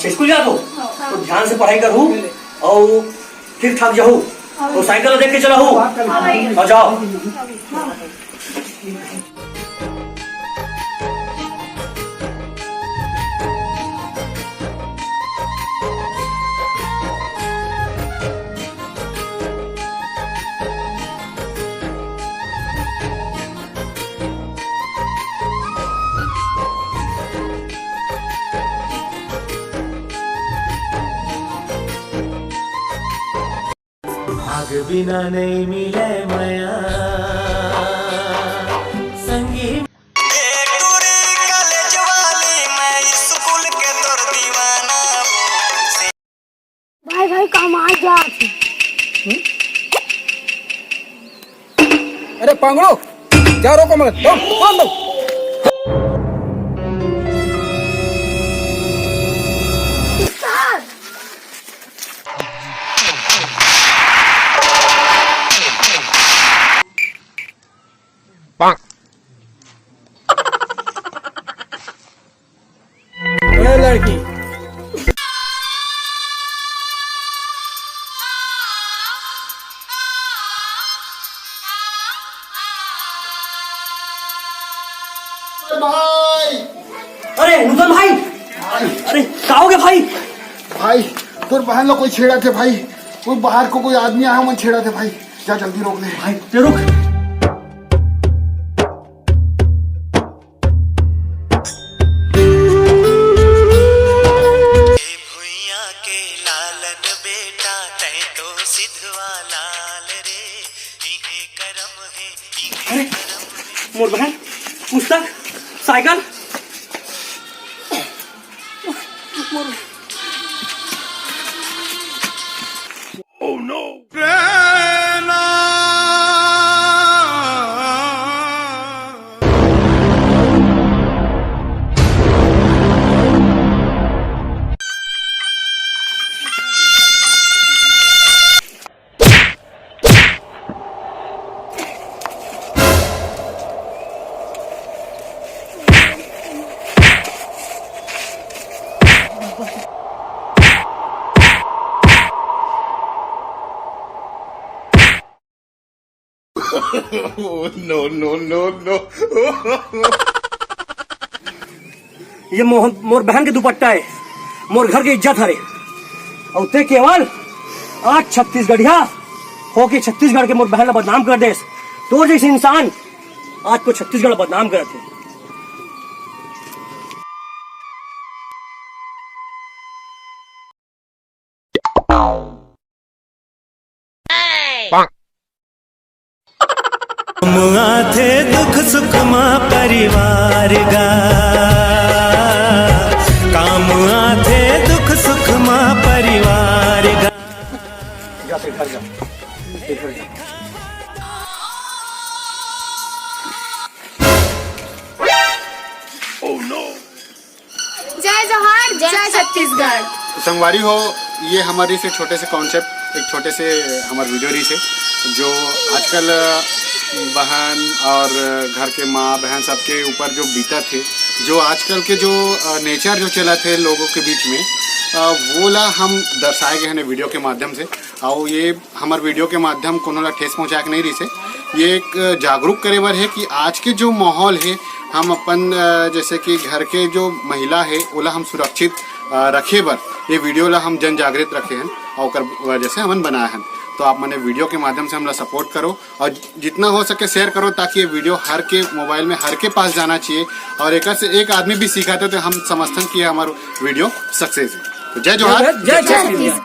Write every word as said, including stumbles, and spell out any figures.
School जात हो तो ध्यान से पढ़ाई करहू अउ फिर थक जाहू तो साइकिल देख के चलाहू। हाँ भैया। अउ जाओ। भाग बिना नइ मिले मया संगी। ए टूरी कॉलेज वाली, मैं स्कूल के तोर दीवाना। भाई, भाई, काम आ जात। अरे पांगड़ो, जा रोको मगर, दौड़, दौड़, दौड़। ए लड़की। भाई। अरे नूतन भाई। भाई। अरे का हो गया भाई? भाई, तोर बहन ला कोई छेड़ा थे भाई। कोई बाहर को कोई आदमी आया, मन छेड़ा थे भाई। जा जल्दी रोक ले। भाई ते रुक। भुइयां के लालन बेटा, तैं तो सिधवा लाल रे, इहे करम हे, इहे अरे, मोर बहन, पुस्तक, साइकिल। मोर No, no, no, no। ये मोहन, मोर बहन के दुपट्टा हे, मोर घर के इज्जत हरे। अउ ते केवल आज छत्तीसगढ़िया होके छत्तीसगढ़ के मोर बहन ला बदनाम कर देस। तोर जइसे इंसान आज पूरा छत्तीसगढ़ बदनाम करत हे। काम आथे दुख सुख मा परिवार गा, काम आथे दुख सुख मा परिवार गा। जा, ते घर जा, ते घर जा। जय जोहार, जय छत्तीसगढ़। संगवारी हो, ये हमारी से छोटे से कॉन्सेप्ट, एक छोटे से हमारे वीडियो रही से, जो आजकल बहन और घर के माँ बहन सबके ऊपर जो बीता थे, जो आजकल के जो नेचर जो चला थे लोगों के बीच में, अ, वो ला हम दर्शाए गए हैं वीडियो के माध्यम से। और ये हमर वीडियो के माध्यम कोनो ला ठेस पहुँचाए के नहीं रहिसे। ये एक जागरूक करे बर हे कि आज के जो माहौल हे, हम अपन, अ, जैसे कि घर के जो महिला हे, ओला हम सुरक्षित, अ, रखे बर ये वीडियो ला हम जन जागृत रखे हन और ओकर वजह से हमन बनाए हन। तो आप मने वीडियो के माध्यम से हमला सपोर्ट करो और जितना हो सके शेयर करो, ताकि ये वीडियो हर के मोबाइल में हर के पास जाना चाहिए और एक से एक आदमी भी सीखा था, तो हम समझथन कि ये हमारा वीडियो सक्सेस है। तो जय जोहार, जय छत्तीसगढ़।